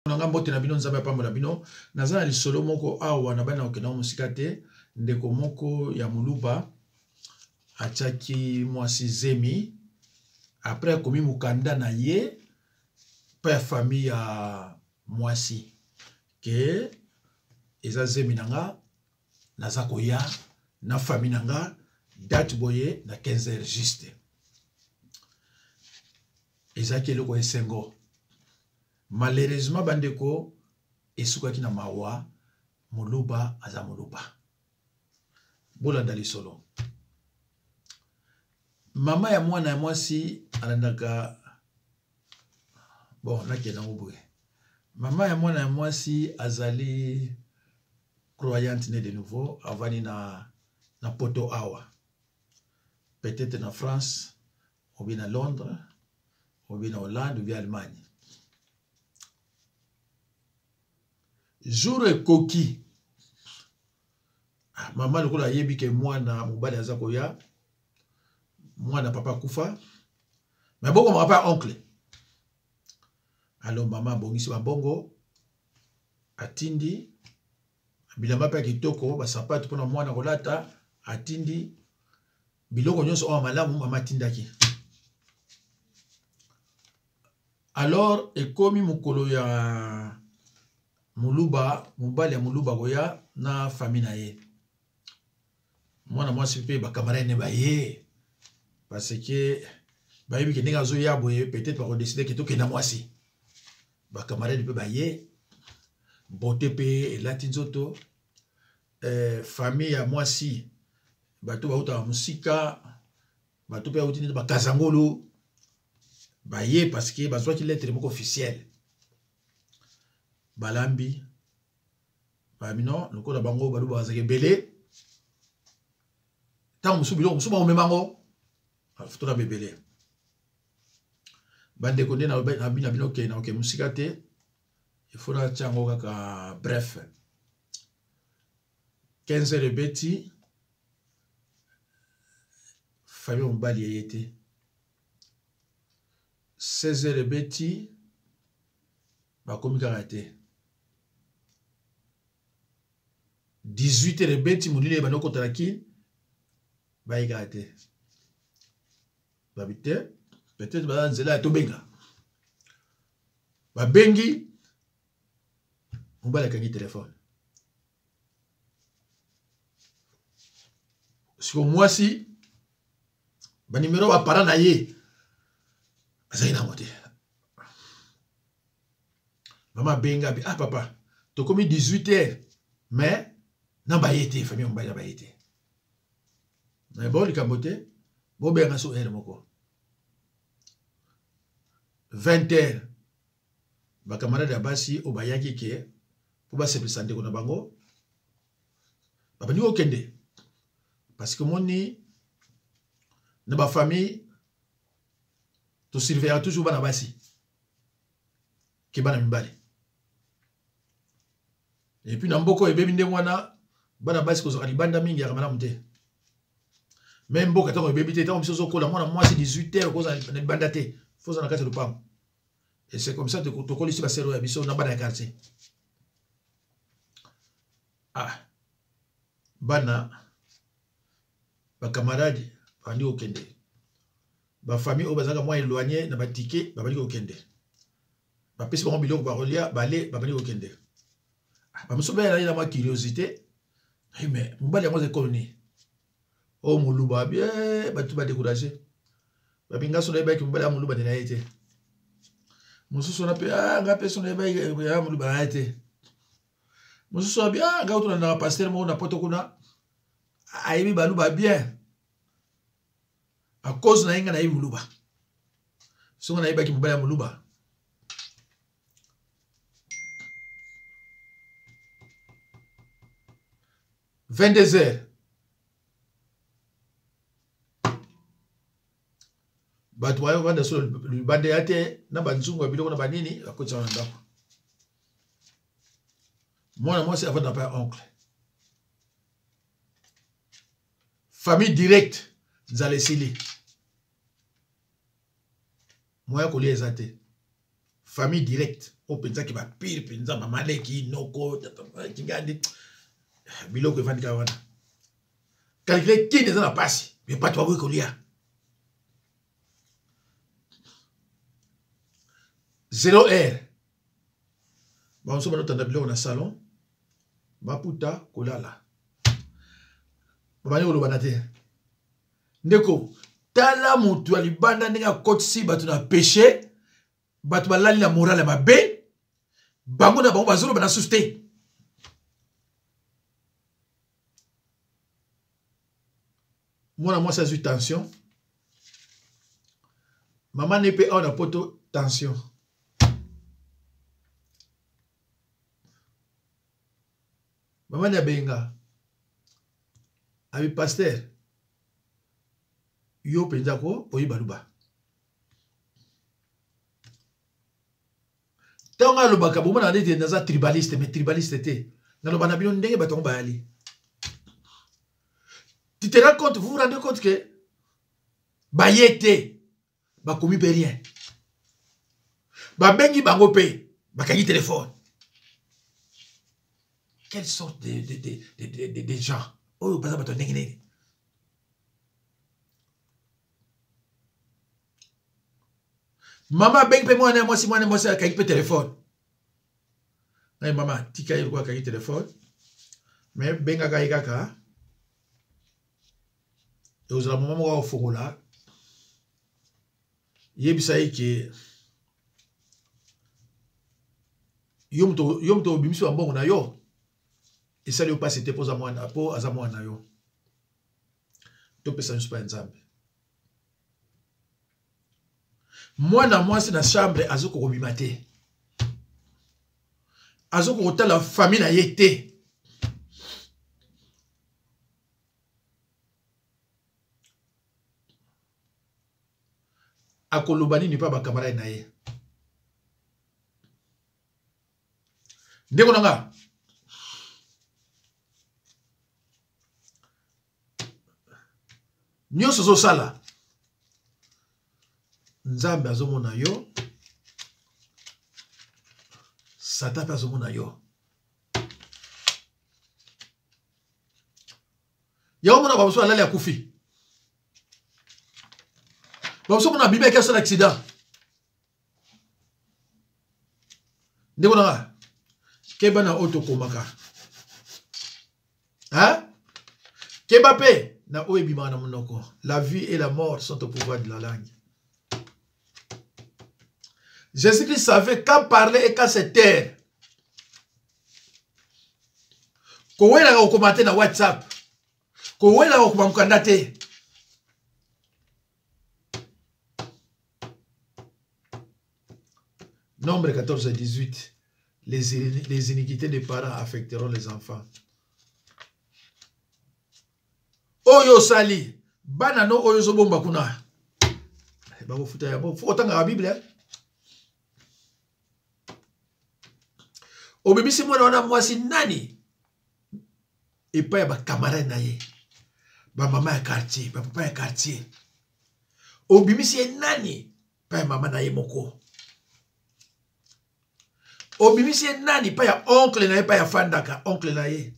Na nga mbote na bino, Nzambe apambola bino. Naza na lisolo moko awa na bana kokenda mosika te. Ndeko moko ya moluba atiaki mwasi zemi après akomi mokanda na ye mpe ya famille ya mwasi ke eza zemi na nga, naza koya na famille na nga date boye na 15 heures juste. Ezalaki eloko esengo. Malheureusement bandeko, esukaki na mawa. Moluba aza moluba. Bolanda lisolo. Mama ya mwana ya mwasi alandaka, bon, nakende yango boye. Mama ya mwana ya mwasi azali croyante ne de nouveau, avandi na poto awa, peut-être na France ou bien na Londres ou bien na Hollande ou bien Allemagne. Jour ekoki, ah, mama lokola ayebi ke mwana mobali aza koya, mwana papa akufa, me bokomaka mpe oncle. Alors mama abongisi babongo, atindi bilamba mpe ya kitoko, basapatu mpona mwana kolata, atindi biloko nyonso oyo malamu mama atindaki. Alors ekomi mokolo ya moluba, mobali ya moluba koya na famille na ye. Mwana mwasi mpe bakamarade ne baye, parce que bayebi ke ndenge azoya boye peut-être bakodeside ke tokenda mwasi. Bakamarade mpe baye, bote mpe elati nzoto. Famille ya mwasi, bato bautaka mosika, bato mpe bauti neti bakazangulu baye, parce que bazwaki lettre moko officielle. Balambi bamino lokola bango baluba bazalaka ebele, ntango mosusu biloko mosusu bakomema yango tona bebele. Bandeko, nde na bino bino ke nakoke mosika te, ifo natya yango kaka bref. 15 heures ebeti, famille mobali eye te. 16 heures ebeti, bakomi kaka te. 18 heures ebeti, molili ebandi okota na kini, baye kaka te. Babi te, peut-être baza nzela ya tobenga. Babengi, mobali akangi telefone. Siko mwasi banimero bapara na ye azali nango te. Mama abenga abi, ah papa, tokomi 18 heures mais na baye te, famille mobali na baye te. Mais bon, likambo te, bobenga so heure moko 20 heures. Bakamarade ya basi oyo bayaki ke mpo basepelisa ndeko na bango babandi kokende, parce que omoni na bafamille tosurveillaka toujours bana basi ke bana mibali. Et puis na mboka oyo ebebi ndenge wana, bana basi kozalaka libanda mingi yaka malamu te. Me mboka ntango ebebi te, ntango biso ozokola, mwana mwasi 18 heures kozala na libanda te, fo ozala na kati ya lopango. Et c'est comme ça tokolisi basero ya biso na bana ya quartier. Ah, bana bakamarade babandi kokende, bafamille oyo bazalaka mwa éloigné na batike babandi kokende, bapesi bango biloko bakolia, bale, babandi kokende. Ah, bamosusu mpe na mwa curiosité, mais mobali yango aza ekolo nini? Oyo moluba abi, bato badécourage, babi nga so nayebaki mobali ya moluba nde na ye te. Mosusu wana mpe, ah, nga mpe so nayebaki ya moluba na ye te. Mosusu abi, ah, nga otolandaka pasteur moko na poto kuna, ayebi baluba bien, à cause na ye nga nayebi moluba. Songo nayebaki mobali ya moluba. 22 heures bato bayovanda so libanda ya te na banzungu ya biloko na banini, bakotisa na ndako. Mwana mwasi avanda pa ya oncle, famille direct, nzala esili, moya kolia eza te. Famille direct Oyo mpenza ke bapire mpenza, mama leki, noko, kingandi, biloko evandi kaka wana. Calcule kini eza na pasi, mais bato baboyi kolia. 0 heure banso banotanda biloko na salon, baputa kolala, babandi kolobana te. Ndeko, tala motu ya libanda ndenge akotisi bato na péché, bato balali na morale ya mabe, bango na bango bazoloba na susu te. Mwana mwasi azwi tension, mama ne mpe awa na poto tension. Mama ne abenga abi pasteur, yo mpenza ko oyeba luba. Ntango alobaka bomona neti naza tribaliste, mais tribaliste te. Naloba na bino ndenge bato yango bayali. Tu te rends compte, vous vous rendez compte que baye te, bakomi mpe rien, babengi bango mpe bakangi telefone. Quelle sorte de gens oyo baza bato ya ndenge nini? Mama abengi mpe mwana ya mwasi, mwana ya mwasi akangi mpe telefone. Ngai mama tika ye lokola akangi telefone, me bengaka ye kaka, ekozala mama moko akofongola, yebisa ye ke yo moto obimisi bambongo na yo, esali yo mpasi te mpo aza mwana na yo. Topesa nyonso mpa ya Nzambe. Mwana mwasi na chambre azokoka kobima te, azokoka kotala famille na ye te. Akoloba nini mpa bakamarade na ye? Ndeko na nga, nyonso ozosala, Nzambe azomona yo, Satan mpe azomona yo. Yango mona bamosusu alali akufi, bamosusu mona abimi ake asala accident. Ndeko na nga, keba na oyo tokomaka, hein? Keba mpe na oyo ebimaka na monoko. La vie et la mort sont au pouvoir de la langue. Jésus-Christ savait quand parler et quand se taire. Kowelaka kokoma te na WhatsApp, kowelaka kokoma mokanda te. Nombre 14 à 18. Les iniquités des parents affecteront les enfants. Oyo osali bana no oyo ozobomba kuna bakofuta yango. Fo kotangaka Bible. Obimisi mwana wana mwasi nani epai ya bakamarade na ye, bamama ya quartier, bapapa ya quartier. Obimisi ye nani epai ya mama na ye moko. Obimisi ye nani epai ya oncle na ye, epai ya fandaka oncle na ye.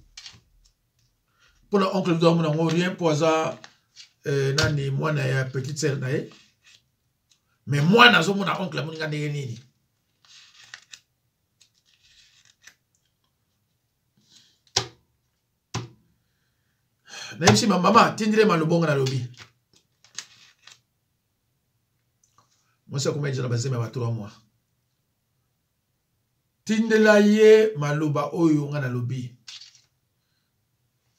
Mpona oncle to amona yango rien, mpo aza nani, mwana ya petite sœur na ye. Mais mwana azomona oncle amoninga ndenge nini. Nayebisi mama tindile malobonga, nalobi mwasi akoma deja na bazemi ya ba 3 mois, tindela ye maloba oyo nga nalobi,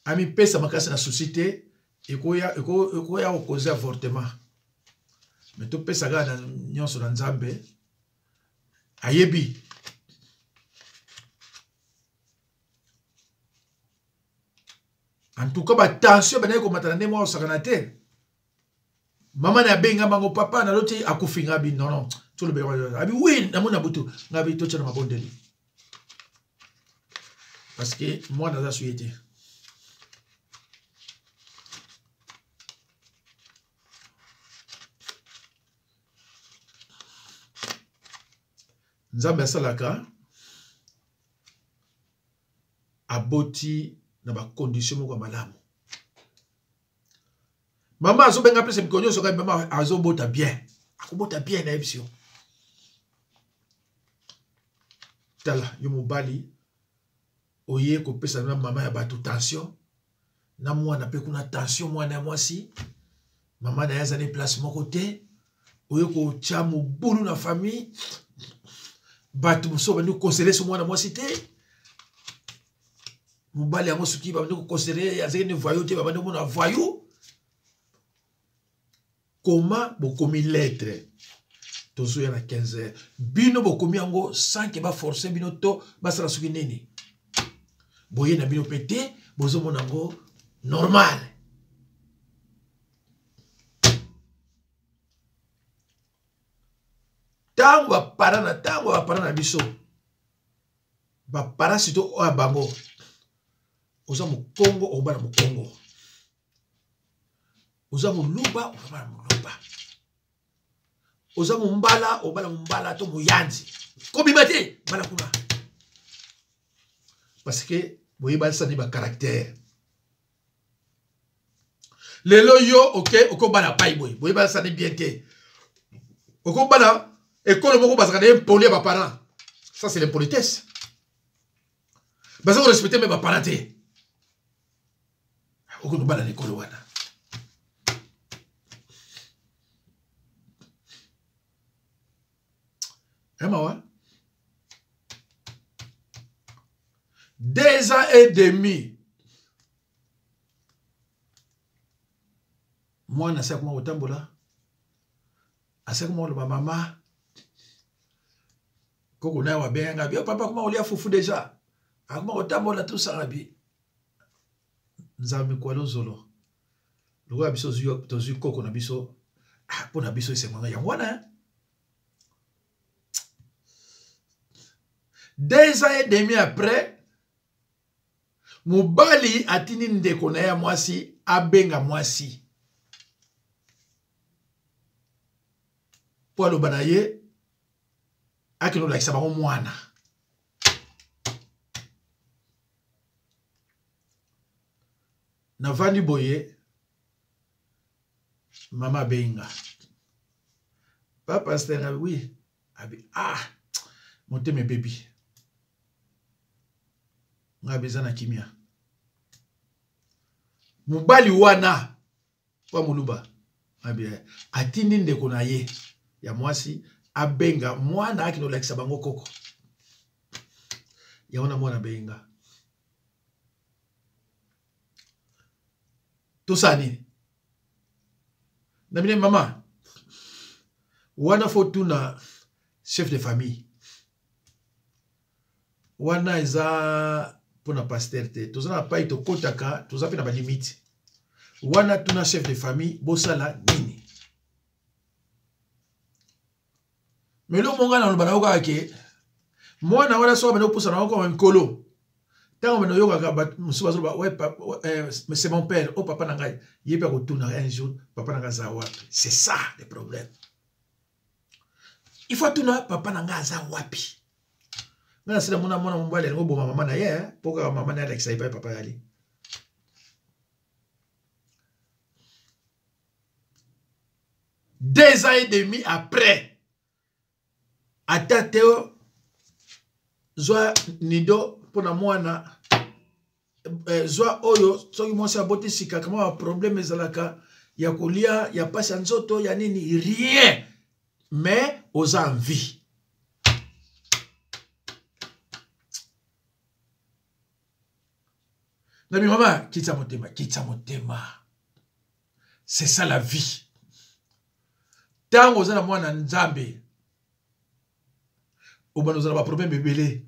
amipesa makasi na susi te, ekoya kokoze avortement. Me topesa kaka na nyonso na Nzambe, ayebi. En tout cas batension bandaki komata na ndenge moko osakana te. Mama na abenga bango, papa naloti akufi. Nga bi non non, tolobela abi wi namoni na butu. Nga bi totya na mabondeli parce que mwana aza suye te. Nzambe asalaka aboti na bacondition moko ya malamu. Mama azobenga pese mikolo nyonso kaka mama azobota bien, akobota bien nayebisi yo. Tala yo mobali oye kopesa na mama ya bato tension na mwana mpe kuna tension, mwana ya mwasi mama na ye aza ne place moko te, oye kotya mobulu na famille, bato mosusu babandi kokonsele so mwana mwasi te, mobali yango soki babandi kokonsele azalaki ne voyou te, babandi komona voyou. Koma bokomi lettre tozoya na 15 heures, bino bokomi yango sans ke baforce bino to basala soki nini, boye na bino mpe te, bozomona yango normal. Ntango bapara na ntango bapara na biso bapara surtout oyo ya bango, oza mokongo okobala mokongo, oza moluba okobala moluba, oza mombala obala mombala to moyanzi, kobima te bala kuna, parce que boyebani nde bacaractère. Lelo yo oke okobala pai boye, boyebani nde bien te, okobala ekolo moko bazalaka na impoli ya baparent, ça c'est l'impolitesse, baza korespecte me baparent te, okobala na ekolo wana. Emawa 2 ans et demi mwana asi akoma kotambola, asi akoma koloba mama koko naye wabenga bi papa akoma kolia fufu deja, akoma kotambola tosaka bi nzambe kwalo zolo lokola biso tozwi koko na biso mpo na biso esengo yango wana. 2 ans et demi après, mobali atindi ndeko na ye ya mwasi abenga mwasi mpo aloba na ye akende kolakisa bango mwana. Navandi boye, mama abenga pa pasteur abi oui, abi ah motema ebebi ngai eza na kimia. Mobali wana wa moluba abi atindi ndeko na ye ya mwasi abenga mwana akende kolakisa bango koko yango na mwana abenga tosala nini na bine mama wana fo tuna chef de famille wana eza mpona pasteur te, toza na pai tokotaka, toza mpe na balimite wana, tuna chef de famille bosala nini. Mais eloko moko ngai naloba na yo kaka ke mwana wana soki abandi kopusa na yo koma mikolo, ntango bando oyokaka bato mosusu bazoloba ouais, eh, c'est mon père, o oh, papa na ngai, ye mpe akotuna un jour papa na ngai aza wapi. C'est ça le problème, il faut atuna papa na ngai aza wapi. Ngai nasila mona mwana mobali alingi oboma mama na ye mpo kaka mama na ye alakisa ye epai papa yali. 2 ans et demi après, ata te zwa nido mpona mwana eh, zwa oyo soki mwasi aboti sika kama ba problème ezalaka ya kolia ya pasi ya nzoto ya nini, rien, mais oza en vie. Nabi mama kitsa motema, kitsa motema, c'est ça la vie. Ntango oza na mwana Nzambe obanda ozala baproblème ebele,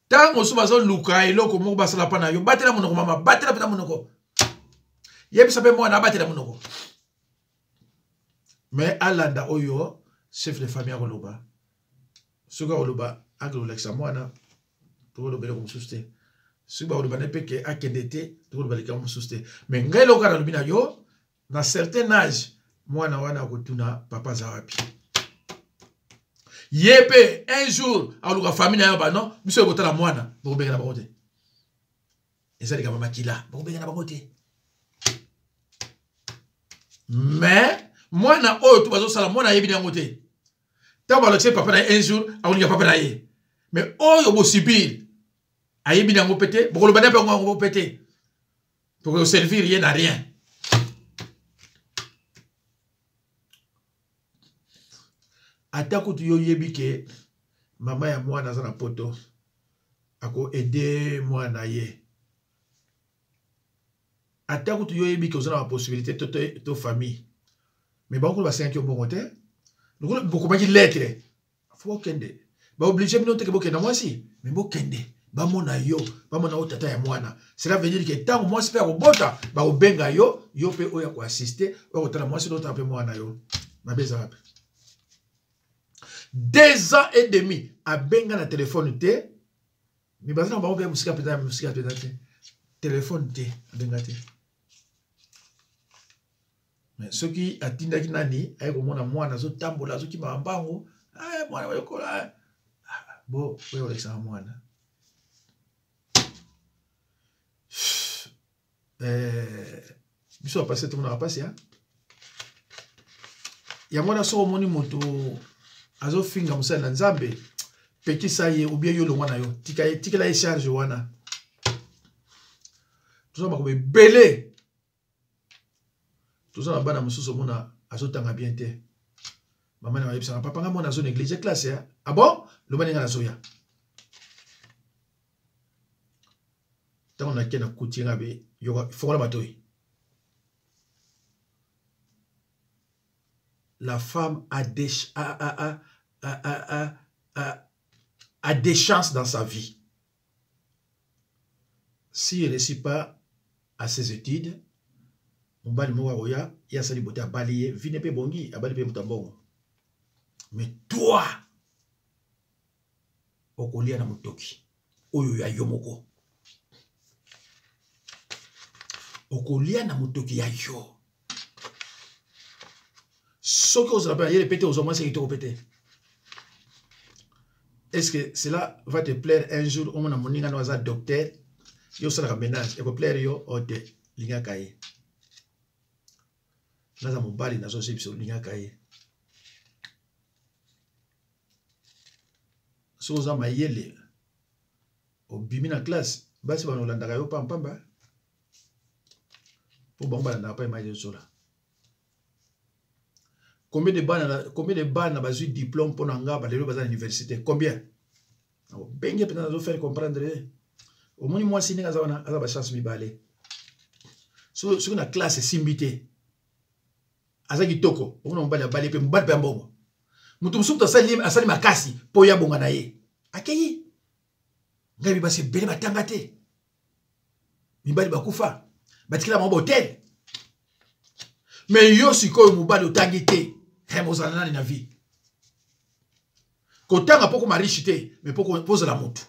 ntango mosusu bazoluka eloko moko basala mpa na yo, batela monoko mama, batela mpenza monoko, yebisa mpe mwana abatela monoko, mais alanda oyo chef de famille akoloba. Soki akoloba akende kolakisa mwana, tokoloba eloko mosusu te. Soki bakoloba ne mpe ke akende te, tokoloba likambo mosusu te. Mais ngai eloko kaka nalobi na yo, na certain âge mwana wana akotuna papa aza wapi. Ye mpe un jour aluka famille na yo ba non, biso ekotala mwana, bokobengana bango te. Eza likambo makila, bokobengana bango te. Mais mwana oyo tu bazosala, mwana ayebi yango te. Ntango balakisi papa na ye un jour, akolinga papa na ye. Mais oyo bosubir, ayebi yango mpe te, bokoloba na mpe yango mpe te. Tokoservir ye na rien. Ata kutu yo oyebi ke mama ya mwana aza na poto, ako aider mwana ye. Ata kutu yo oyebi ke oza na ba possibilité to, to, to famille, mais bango kuna basengaki yo mbongo te, lokola bokomaki lettre, fo bokende. Baoblige bino te ke bokende na mwasi, mais bokende bamona yo, bamona yo tata ya mwana. Cela veut dire ke ntango mwasi mpe akobota, bakobenga yo, yo mpe oyo akoassiste, oyo akotala mwasi, otala mpe mwana yo. Mabe eza wapi? 2 ans et demi abenga na telefone te, mais baza na bango mpe mosika mpenza, mosika mpenza te, telefone te, abenga te. Mais soki atindaki nani aye komona mwana azotambola, azokima mbangu, mwana oyekola bo oyo olekisaka mwana. Biso bapasi tomonaka mpasi ya yango wana. Soki omoni moto azofinga mosali na Nzambe, pekisa ye, obie yo longwa na yo, tika ye, tikela ye charge wana. Toza makambo ebele, toza na bana mosusu omona azotanga bien te, mama na bayebisaka papa nga mwana azo néglige classe ya ah bon, loba ndenge nazoya. Ntango nake nakuti nga be yoka, fongola matoi. La femme a des, a, a, a, a, a, a, a, a des chances dans sa vie. Si elle ne réussit pas à ses études, mobali moko akoya, ye asali bote, abali ye, vine mpe bongi, abali mpe moto ya mbongo. Mais toi, okolia na motoki oyo ya yo moko, okolia na motoki ya yo. Soki ozala mpe mayele pe te, ozwa mwasi ya kitoko pe te. Est-ce que cela va te plaire un jour omona moninga no aza docteur, yo osalaka ménage, ekoplaire yo? O te, lingaka ye. Naza mobali, nazoyebisa, olingaka ye. Soki oza mayele, obimi na classe, basi bana olandaka yo pampamba, mpo bango balandaka pa image ezola. Combien de bana, combien de bana bazwi diplôme mpo na nga, balelo baza na université? Combien? Benge mpenza nazo faire comprendre. Omoni mwasi ndenge aza wana, aza bachance mibale. Soki na classe esimbi te, aza kitoko, omona mobali abali mpe mobali mpe ya mbongo. Moto mosusu moto asali, asali makasi mpo ye abonga na ye, akei. Ngai basi ebele batanga te, mibali bakufa, batikela bango bahotel. Mais yo sikoyo mobali otangi te, reme ozala nani na vie? Kotanga mpo koma riche te, mais mpo ozala motu.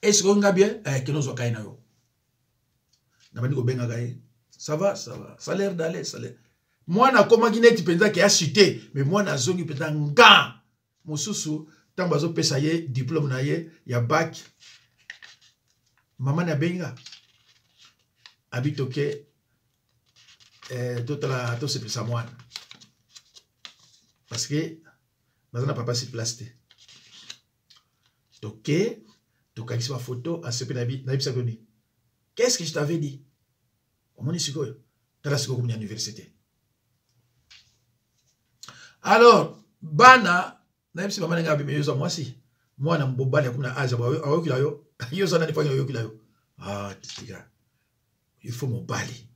Est-ce que nga bien kende ozwa kai na yo? Nabandi kobengaka ye, ça va, ça va, ça a l'air d'aller, ça l'air. Mwana akomaki neti mpenza ke achute, mais mwana azongi mpenza nga mosusu. Ntango bazopesa ye diplôme na ye ya bac, mama na abenga abi toke totala, tosepelisa mwana, parce que baza na papa sur place te. Toke, tokangisi bafoto, asepe. Nayebisaki yo nini? Qu'est-ce que je t'avais dit? Omoni sikoyo, tala sikoyo komi na université. Alors bana, nayebisi mama ndenge abimi, yo oza mwasi, mwana mobali akomi na age, ayokila yo, yo oza nani mpo ayokila yo? Ah, tika, il faut mobali.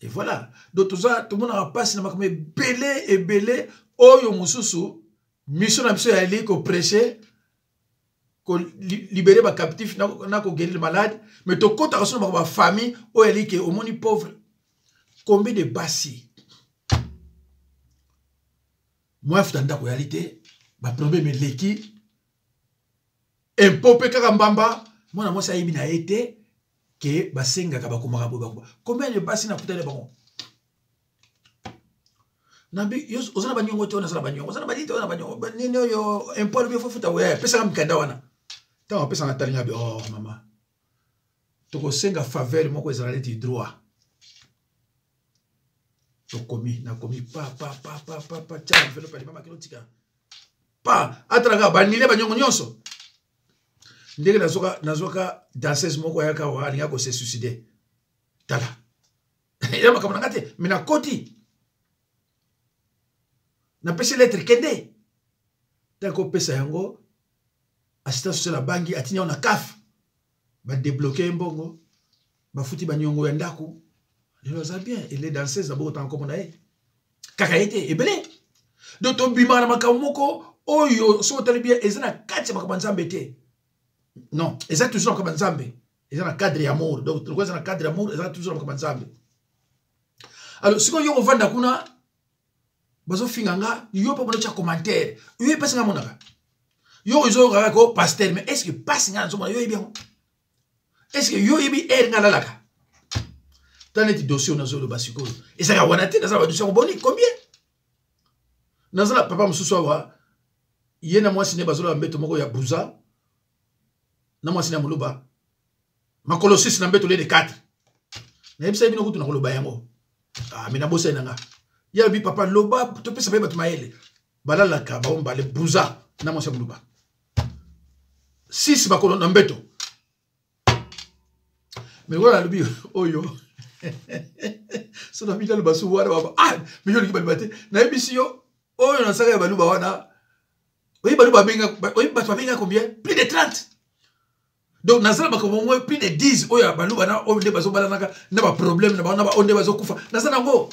Et voilà. Donc toza, tomonaka mpasi na makambo ebele ebele oyo mosusu. Mission na biso yali koprêche, kolibere bacaptif na koguérir malade, mais tokɔtaka so na makambo ya famille oyo yali ke omoni pauvre. Combien de basi mwa afuta ndako yali te, baproblème eleki, impôt mpe kaka mbamba, mwana mwasi ayebi na ye te ke basengaka, bakomaka boye, bakoma. Combien de basi nakutani bango? Nabi yo oza na baniongo te, oza na baniongo, oza na banini te, oza na baniongo. Nini oyo impôt lobi ofofuta we, pesaka mikanda wana. Ntango apesaka na talinga bi oh mama. Tokosenga faveur moko ezala neti droit. Tokomi, nakomi pa pa pa pa pa pa tia enveloppe ya mama kino tika. Pa atalaka banile baniongo nyonso. Ndenge nazoka nazoka danseuse moko ayaka wa alinga ko se suicider. Tala. Eza makambo na nga te, mais nakoti. Napesi lettre kende. Ntango kopesa yango assistance sociale abangi atindi yango na CAF. Ba débloquer ye mbongo, bafuti baniongo ya ndako. Lelo aza bien, ele danseuse na boko tanga kombo na ye. Kaka ye te, ebele. Donc tobimaka na makambo moko oyo soki otali bien eza na kati ya makambo ya Nzambe te. Non, eza toujours na makambo ya Nzambe. Eza na cadre ya amour. Donc lokola eza na cadre ya amour, eza toujours na makambo ya Nzambe. Alors sikoyo yo kovanda kuna bazofinga nga, yo mpe bonotia commentaire, yo epesi nga monaka. Yo ozoyoka kaka ko pasteur, mais est-ce que pasi nga nazomona yo oyebi yango? Est-ce que yo oyebi heure nga nalalaka? Tala neti dossier oyo nazoloba sikoyo ezalaka wana te, naza na badossier yango boni combien? Naza na papa mosusu awa, ye na mwasi ne bazoloba mbeto moko ya buza na mwasi na moluba makolo 6 na mbeto lede 4. Nayebisa ye bino kutu na koloba yango. Ah, mais nabosani na nga. Ye alobi papa loba topesa pe bato mayele. Balalaka bango mibale buza na mwasi ya moluba. 6 makolo na mbeto. Mais lokola nalobi oyo so na bino aloba su wana baba ah mais yo olingi baluba te. Nayebisi yo oyo nasaka ya baluba wana. Oyebi baluba babenga, oyebi bato babenga combien? Plus de 30. Donc nazala makambo moko plus de 10 oyo ya baluba na oyo nde bazobalanaka na ba problème na bango na ba oyo nde bazokufa. Naza nango.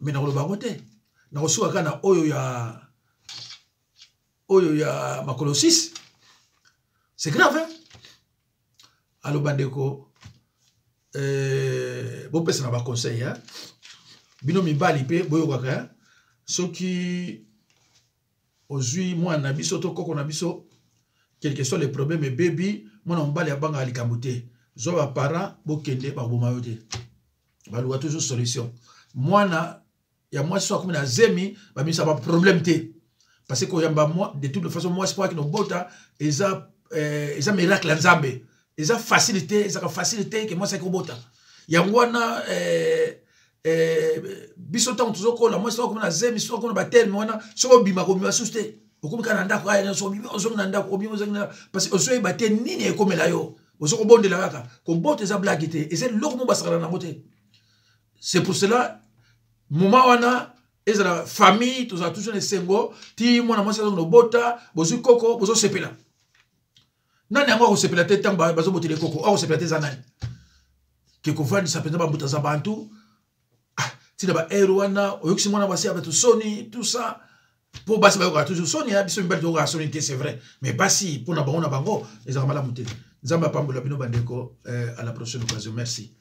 Mais nakoloba yango te. Nakosuka kaka na oyo ya oyo ya makolo 6. C'est grave hein? Alors bandeko bopesa na ba conseil hein? Bino mibali pe boyokaka hein? Soki ozwi mwana na biso to koko na biso, quel que soit le problème ebebi, mwana mobali abangaka likambo te. Zwa ba parents bokende bakoboma yo te. Baluka toujours solution. Mwana ya mwasi so akomi na zemi, bamisa ba problème te. Parce que koyamba mwa, de toute façon mwasi po akino bota eza eza miracle ya Nzambe. Eza facilité, ezaka facilité ke mwasi akobota. Yango wana biso ntango tozokola mwasi so akomi na zemi, so akomi na batelme wana, soki obima kobima susu te. Okomi kaka na ndako, aya, so obimi, ozongi na ndako, obimi, ozongi na ndako. Parce que ozoyeba te nini ekomela yo. Ozo kobondela kaka. Kobota eza blague te, eza eloko moko basakana nango te. C'est pour cela moment wana ezala famille tozala toujours na esengo ti mwana mwasi azongi kobota, bozwi koko, bozosepela. Nani yango akosepela te ntango bazobotela koko? Akosepela te eza nani? Ke kovandisa mpenza bambuta za bantu, ah, tina ba heure wana oyokisi mwana mwasi ya bato soni, tout ça. Po basi bayokaka toujours soni, ya biso mibali toyokaka soni te, c'est vrai. Mais basi mpo na bango na bango ezalaka malamu te. Nzambe apambola bino bandeko, à la prochaine occasion. Merci.